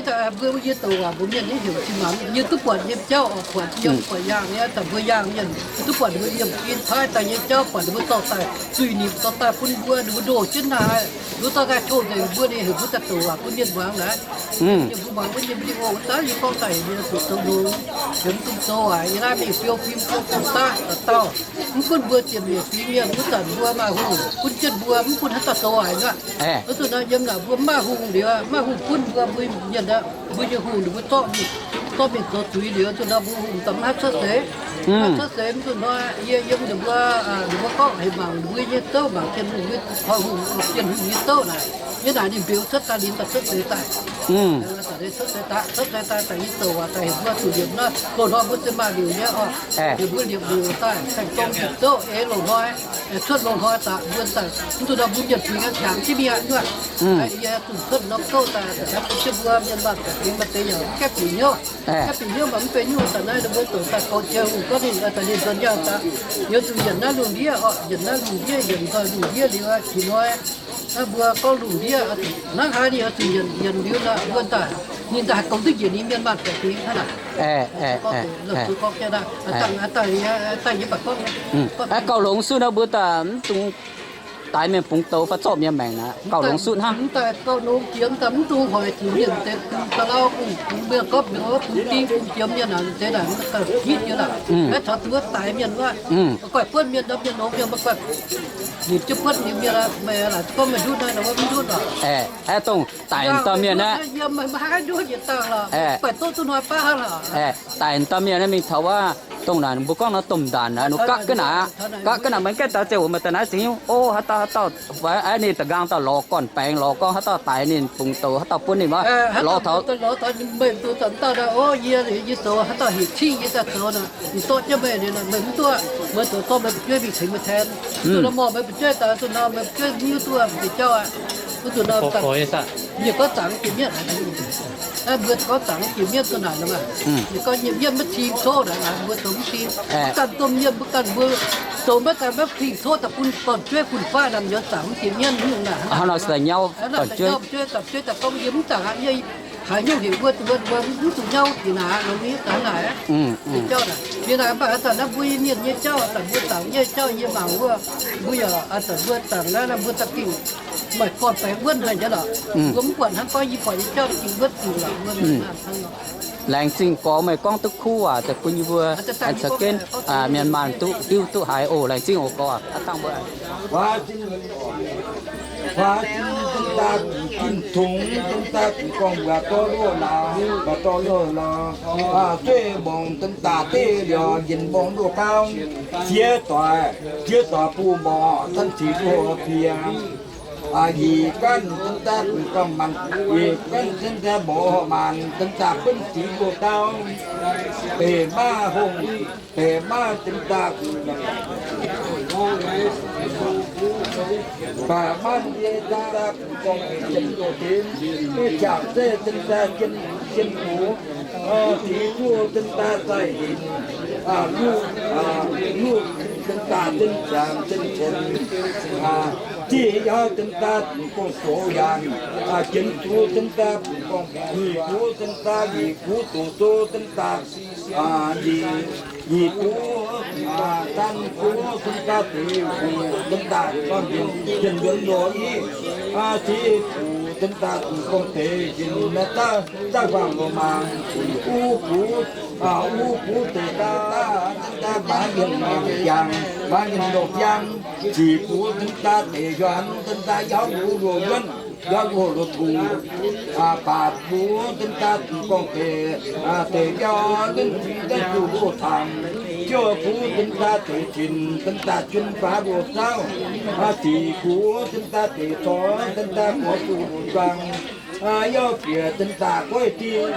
yie duqv buatc yiem jauv oc, buatc yiem buatc yaangh nyei, daaih mbuo yaangh mienh duqv buatc ninh mbuo yiem in paaiv daaih nyei jauv, buatc ninh mbuo dorh daaih zuiz nimc dorh daaih bun mbuo, ninh mbuo ndoh jienv naaic, ninh mbuo dorh daaih tov nzengc mbuo, ninh heuc mbuo daaih doqc waac bun mienh muangx naaic. Mienh mbuo muangx wuov nyei video wuov daaih yie gorngv daaih heuc mienh zuqc zoux longx, heuc mv dungx zoux waaic, yie naaiv mingh biou fim biou fim daaih dauh dauh. Mv gunv mbuo ziepc nyeic fingx mienh wuov zanc mbuo maaih hungh bun jienv mbuo, mv bun haaix dauh zoux waaic aqv. Wuov zanc naaiv yiem naaic mbuo mv maaih hungh liuz, mv maaih hungh gunv mbuo, mbuo mienh, mbuo nyei hungh ninh mbuo zorqv mingh, zorqv mingh zoux zuiz liuz, zanc naaiv mbuo hungh daaih mv haih cuotv seix, mv haih cuotv seix, mv zuqc hnoi yie yiem ninh mbuo, ninh mbuo gorngv heuc mangc mbuo nyei zouv, mangc Tin-Hungh nyei, taux hungh, Tin-Hungh nyei zouv naaic, yie naaic ninh mbeux cuotv daaih, ninh daaih cuotv seix daaih. Cuotv seix daaih, cuotv seix daaih, daaih yie douc waac daaih heuc mbuo zuqc liepc naaiv loz-hnoi mbuo se maaih liuc nyei oc. Heuc mbuo liepc liuc daaih, saeng-gong ziepc zouv eix loz-hnoi, cuotv loz-hnoi daaih mbuo daaih mv duqv nor mbuo mienh fingx aengx qangx jienv mingh aqv nyuoqc. Yie zuqc cuotv norm gouv daaih, daaih bun jienv mbuo mienh maanh baeqc fingx maaih deix yaac gaeqv bieqc hnyouv. Gaeqv bieqc hnyouv mv baac mv benx nyungc daaih naaiv mbuo douc daaih goux jiex hungh gorngv ninh daaih ninh nzuonx yangh daaih, yie zuqc yienc naaiv lungh ndiev oc, yienc naaiv lungh ndiev, yienc nzoih lungh ndiev liuz qiex hnoi mbuo gorngv lungh ndiev hnangv haaix ninh oix zuqc yienc, yienc liuz nor mbuo daaih, ninh daaih haih goux duqv njiec ninh mienh maanh baeqc fingx hnangv naaic. Dangh yie baac gorngv, gauh longx suv nor mbuo daaih mv dungx daix mienh bungx douz fai zorqv mienh maengc aqv. Gauh longx suv hnangv. Mv daaih gauh longx jiex, mv daaih mv dungx hoic zuqc mienh deix bungx da'lauh, bungx, bungx mienh gorngv mbuox bungx ding bungx jiem mienh naaic deix naaic mv daaih hitv nyei lorqc. Maiv taux duqv daix mienh wuov, maiv guaih buonv mienh, ndorm mienh longx mienh maiv guaih, ninh jienv buonv liuz mienh, meih laaic gorngv meih ndutv naaiv, wuov mv ndutv lorqc. Aeqv, dongh daic dauh mienh aqv. Yie maiv haih ndutv yietc dauh lorqc, guaih duqv duqv hnoi baav hnangv lorqc. Daic dauh mienh naaiv mingh taux wuov, dongh naaic mbuo gorngv nor domh ndanc naaic, ninh gapv ga'naaiv, gapv ga'naaiv, meih gaengh daaih ziangh hoc meih daaih naaiv zingx, o, haaix dauh haaix dauh, ninh da'nqaang dauh lorz gorn-baengx lorz gorngv haaix dauh daix ninh bungx douz, haaix dauh buonv ninh wuov, lorz taux, lorz taux meih duqv dauh dauh, o, yie, yie zoux haaix dauh hec cingv yie daaih zoux naaic, ninh dorh jienv meih liuz naaic, meih mv duqv, meih zoux dorh meih fu'jueiv mingh tengx meih tengx. Zuqc nor morh meih fu'jueiv daaih, zuqc nor meih fu'jueiv mv hiuv duqv, mv deix jauv aqv. Zuqc nor, mienh gorngv zaangc jiex mienv, mbuo gorngv zaangc jiex mienv duqv naaic nor, mienh gorngv nyei mienv maiv cing tov naaic, mbuo zoux mv cing. Mbuo ganh domh mienh, mbuo ganh mbuo zoux maiv daaih maiv cing tov daaih bun gorn-jueiv fun-faqv naaic, mienh zaangc mv jiex mienv nyungc naaic. Hnangv naaic, nyauv, gorn-jueiv, gorn-jueiv daaih gorngv yie mv zaangc aqv, yie haiz nyungc heuc mbuo, mbuo mv zuqc nyauv jiex naaic, nor mv deix naaic. Jauv naaic, mienh naaic mv baac a'zanc naaiv mbuo nyei mienh nyei jauv, a'zanc mbuo zaangc nyei jauv yie mangc wuov, mbuo yaac a'zanc mbuo zaangc naaiv, mbuo daaih gengh maaih gorn-baengx wuonv haic nyei lorqc. Mbuo mv buatc hnangv gorngv yie buatc nyei jauv gengh wuonv zuqc lorqc, wuonv hnangv nor. Laengz zingh gorx meih gorngv duqv kuv waac daaih bun yie mbuo caux jienv mienh maanh duqv hiuv duqv haiz oc. Laengz zingh oc gorx. Faax zinh daaih ginh tongx, zinh daaih gorngv mbuox dorh loz-laauc, mbuox dorh loz-laauc, zueih mborngz zinh daaih deic liouc, njien mborngz loz-gaauv, ziex doic, ziex doic bun mborqv, zanv zic loz-bieqc. Yietc ganv zinh daaih gorngv maanc, yietc ganv zinh daaih mborqv maanc, zinh daaih benv zic loz-gaauv. Beic maiv hongh, beic maiv zinh daaih, beic maiv zinh daaih gorngv jien loz-dinx, jangc zeiv zinh daaih jien, jien gox, zic zuoqv zinh daaih zaih hinc, luv, luv zinh daaih zinh ziangx zinh qienx, zinh yaauz zinh daaih gorngv zoux yaanc, jienv zuqc zinh daaih gorngv nyic gux zinh daaih, nyic gux doqc zouv zinh daaih, nyic, nyic gux, daan gux zinh daaih, deix gux zinh daaih gorngv njien-nduonx loz-iv, ziv gux zinh daaih gorngv deix njien-nduonx daaih, daaih guangc loz-maanc, uv gux, uv gux deix daaih, zinh daaih maaiz njien-nduonx jangx, maaiz njien-nduonx jangx, zic gux zinh daaih deix njuonx zinh daaih yauv gux loz-yuonv, yauv gux loz-tungx, baac gux zinh daaih gorngv deix, deix biauv lunv zinh daaih zuqc loz-tangx, ziouv gux zinh daaih deix tinc zinh daaih jienv faaux loz-zauv, zic gux zinh daaih deix corc zinh daaih gorx zuqc loz-njuang, yauv bieqc zinh daaih goiv ding,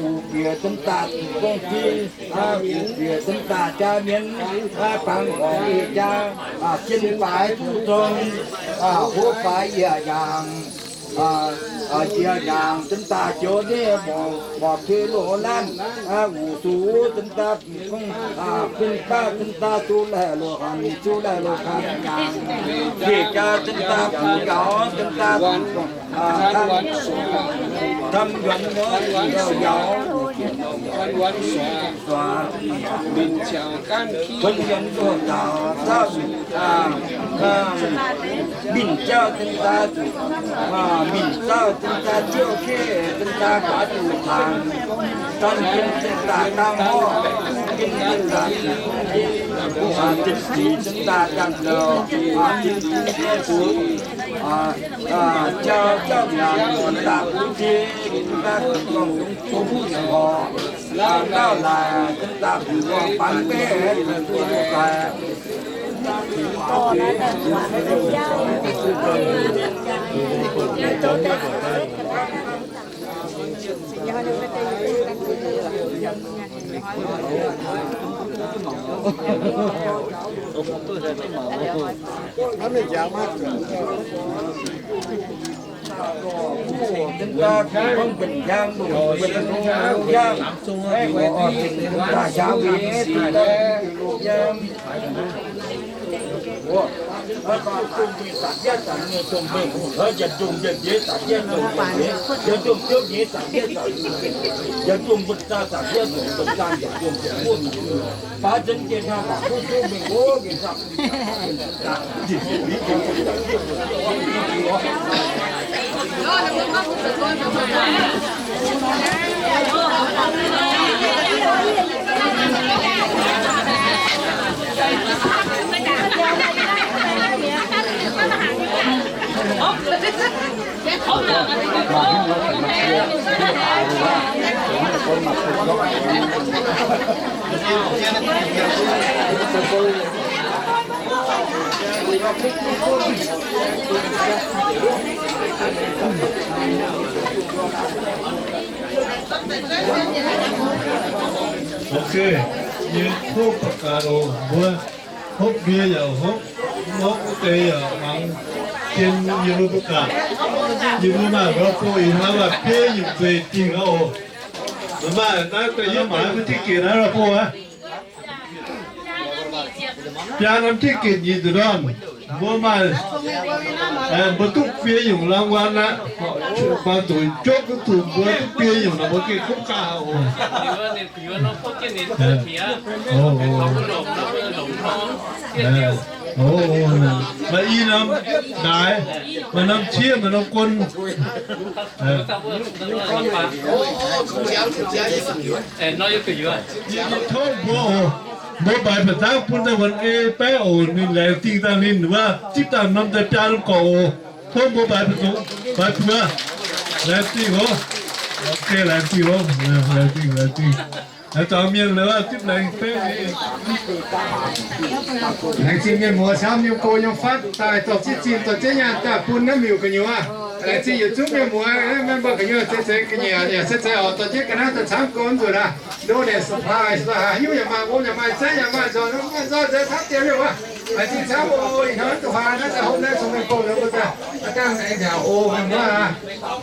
wuc bieqc zinh daaih gorngv ding, wuc bieqc zinh daaih jaa mienv, bangc horngc yie jaa, jien baaix zuqc zong, hov baaix yie yaangc, yie yaangc zinh daaih joux nyei mborqc, mborqc cui loz-laanh, wuc zuqc zinh daaih gorngv, fin baav zinh daaih zuqc laih loz-hanc, zuqc laih loz-hanc, yie jaa zinh daaih buoz yaauz zinh daaih gorngv, camv njuonx wuov yaauz, camv njuonx wuov daaih zauv, mingh jauv zinh daaih zuqc, mingh zauv zinh daaih ziouv keh zinh daaih faaux zuqc tangx, daan jien zinh daaih dangh horv, jien zinh daaih, zinh zic zinh daaih dangh zouh, zinh zic zinh bungx, jauv jauv nyanc zinh daaih bungx jiex, zinh daaih gorngv bungx horc, gauh laaix zinh daaih bungx horc bangc maiv zuqc duqv daaih. Ok, yie tov ba'gaax oc, mbuo hopv ndie yaac hopv, hopv wuov deix yaac mangc jien yie mbuo ba'gaax. Yie mbuo maaih ndortv bung ih hnoi waac bieiv nyungc nzueic dingh oc. Maaih naaiv da'yietv maaiz mv diqv ginc naaiv ndortv bung aqv. Biaa norm diqv ginc nyic nzunc ndorm, mbuo maaih, mbuo duqv biei nyungc รางวัล aqv. Mbuo zuqc jopv duqv zuqc mbuo duqv biei nyungc nor mbuo gengh kungx gaax oc. Maaih i norm ndaix, maaih norm ciev, maaih norm gon. Tov mbuo oc. Mbuo mbaix ba'zangv bun daaih wuonx ei baeqv oc. Ninh laengz zingh daaih ninh wuov zipv daaih norm daaih biaa norm gorqv oc. Tov mbuo mbaix ba'zungv, mbaix buoz. Laengz zingh oc. Ok, laengz zingh oc. Laengz zingh, laengz zingh. Zaux mienh la'zipv laengz baeqv. Laengz zingh mienh muoz camv yiem go yiem fatv daaih dorh zieqv zinh dorh zieqv nyaanh daaih bun naaiv miuc gu'nyuoz. Laengz zingh yietc zungv mienh muoz, mienh mbuo gu'nyuoz zeiz zeiz ga'nyiec yaac zeiz zeiz oc, dorh jienv ga'naaiv daaih camv go nzunc aqv. Ndo naeqc suqc hlaax haaix nyungc yaac maaih, wuom yaac maaih, zaeqv yaac maaih, nzorc yaac maaih, zaeqv camv dien liouh aqv. Laengz zingh camv oc. Ih hnoi duqv haaix naaiv daaih hopv naaiv cong mengh bouh liuz mbuo daaih dangh aengx nziaauc oc, mienh muoz aqv.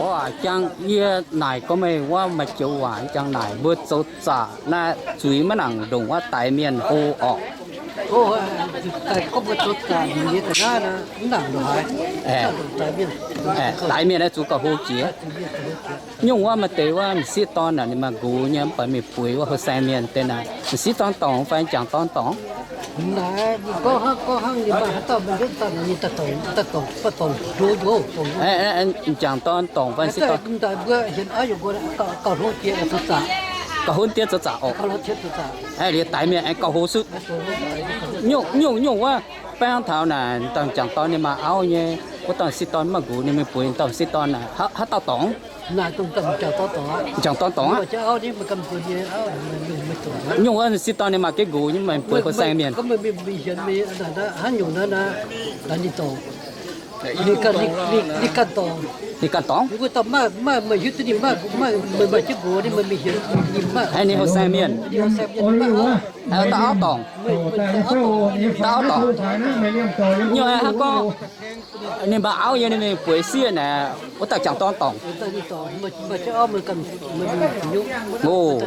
Orv aac, jangx yie naaic gorngv meih wuov maaih joux waac jangx naaic mbuo zoux zaqc naaiv zuiz maiv nangc ndongc wuov daix mienh hlo orqc. Daix mienh naaiv zuqc gauh hlo jiex. Nyungc wuov maaih deix wuov m'sieqv dorn naaic ninh maaih nqox nyei, mv baac mingh bueix wuov houh saeng mienh deix naaic, m'sieqv dorn dorngc fai m'jangc dorn dorngc? M'jangc dorn dorngc fai m'sieqv dorn? Gauh hlo diev zoux zaqc oc. Liuz daix mienh aengx gauh hlo sutv. Nyungc, nyungc, nyungc wuov, baeng taux naaic m'dauh m'jangc dorn ninh maaih auv nyei, wuov dauh m'sieqv dorn maaih nqox ninh mingh bueix m'dauh m'sieqv dorn naaic, haaix dauh dorngc? M'jangc dorn dorngc aqv. Nyungc wuov m'sieqv dorn ninh maaih jienv nqox nyei, mingh bueix houh saeng mienh. Ninh ganh dorngc. Ninh houh saeng mienh. Dauh auv dorngc. Dauh auv dorngc. Nyungc hnangv gorngv ninh maaih auv nyei, ninh mingh bueix sieqv naaic, wuov dauh m'jangc dorn dorngc. Oc,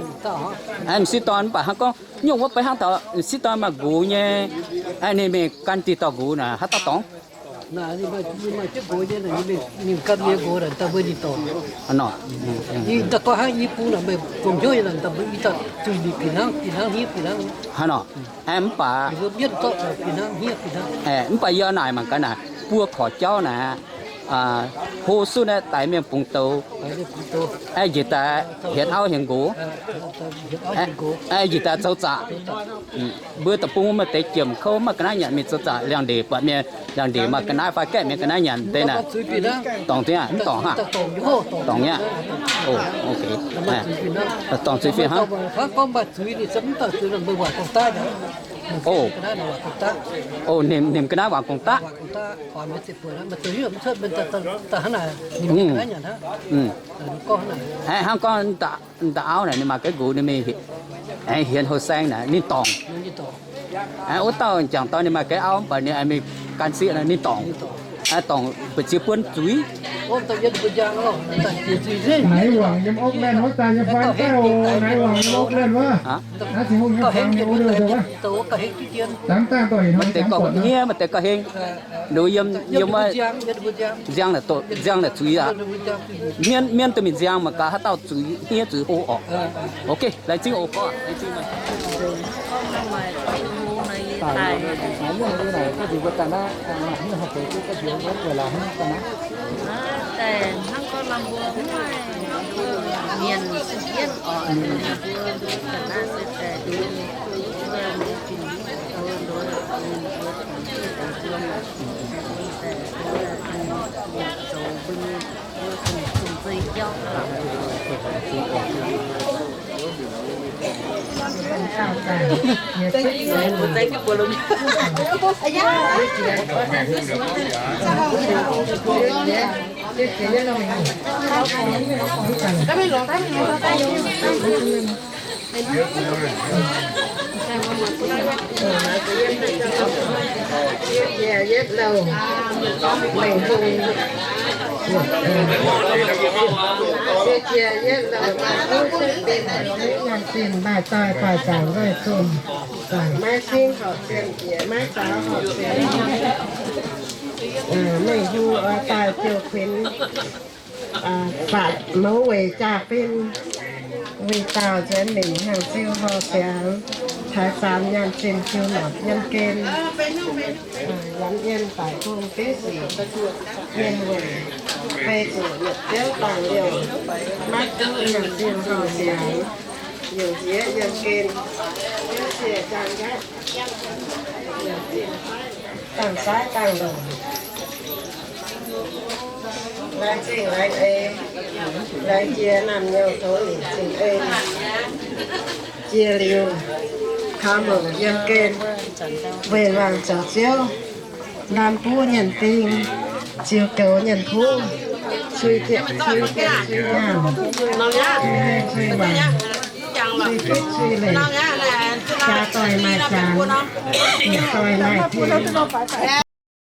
m'sieqv dorn mv baac hnangv gorngv nyungc wuov baeng hnangv taux m'sieqv dorn maaih nqox nyei, ninh mingh gan diuh dauh nqox naaic, haaix dauh dorngc? Hnangv nor, mv baac, mv baac yie naaic mangc gaax naaic, buo korqc jauv naaic, Hlo suv naaiv daix mienh bungx douz, njiec daaih hienx auv hienx nqox, njiec daaih zoux zaqc. Mbuo deic-bung maaih deix jiem kouv maiv ga'naaiv nyanc mingh zoux zaqc, liangx-ndeic buatc mienh liangx-ndeic maaih ga'naaiv fai gaeqv mienh ga'naaiv nyanc deix naaic. Dorngc zingh aqv, mv dorngc aqv? Dorngc nyei aqv. Dorngc zuiz fih hnangv. O, ninh, ninh ga'naaiv wangc gong daqv. Hnangv gorngv da'auv naaic ninh maaih ga'naaiv nqox ninh mingh aengx hienx houh saeng naaic ninh dorngc. Aengx wuov dauh jangc dorn ninh maaih ga'naaiv auv mv baac ninh aengx mingh gan sieqv naaic ninh dorngc. Aengx dorngc mbu'ziex buonv zuiz. Naaiv wangc yiem opv laengh wuov daaih nyei faan daaih oc, naaiv wangc yiem opv laengh wuov. Naaiv cingx hungh nyei fangx nyei wuov ndouh wuov. Dangh dangh dorh hingh hnoi deix gorngv hniev, maaih deix gorngv heng. Nduov yiem, yiem wuov nziang naaic, nziang naaic zuiz aqv. Mienv, mienv duqv mingh nziang mangc gaax haaix dauh zuiz hniev zuiz hlo orqc. Ok, laengz zingh oc gorx, laengz zingh. Yietv jiex yietv louh, meih hungh. Yietv jiex yietv louh, maaih kuv cuotv benx, nyanc zinh maaih doix, doix zaangc nzoih zinh, maiv cingv horpc zien jiex, maiv zaux horpc zien. Meih hungh oix daaih ziouc kuinx fatv mouz weic jaa-fin, weic dauh nzuonx minc hnyangx-ziu horh siangx, taaix zaanx nyaanh zinh jiu nopc yiem gen, yaac yiem daic bung biv sic, mienh weic fei zuqc yietc biouv dangh liouh, maiv duqv hnyangx-ziu horh siangx, yungz jiex yiem gen, biouv siec jaang nqaeqv, dangh saaiv dangh longc. Laengz zingh laengz ei, laengz jiex naamh nyouz tov ninh zingh ei. Jiex liuz, kaux mouc yiem gen, weic wangc zoux Ziouv, lamh buv nyienc ding, ziux goux nyienc kuv, cui jieqv cui jieqv cui nyaanh, cui hei cui waanc, cui fitv cui leic, jaax doic maaih zaanx, yietc doic maaih pin.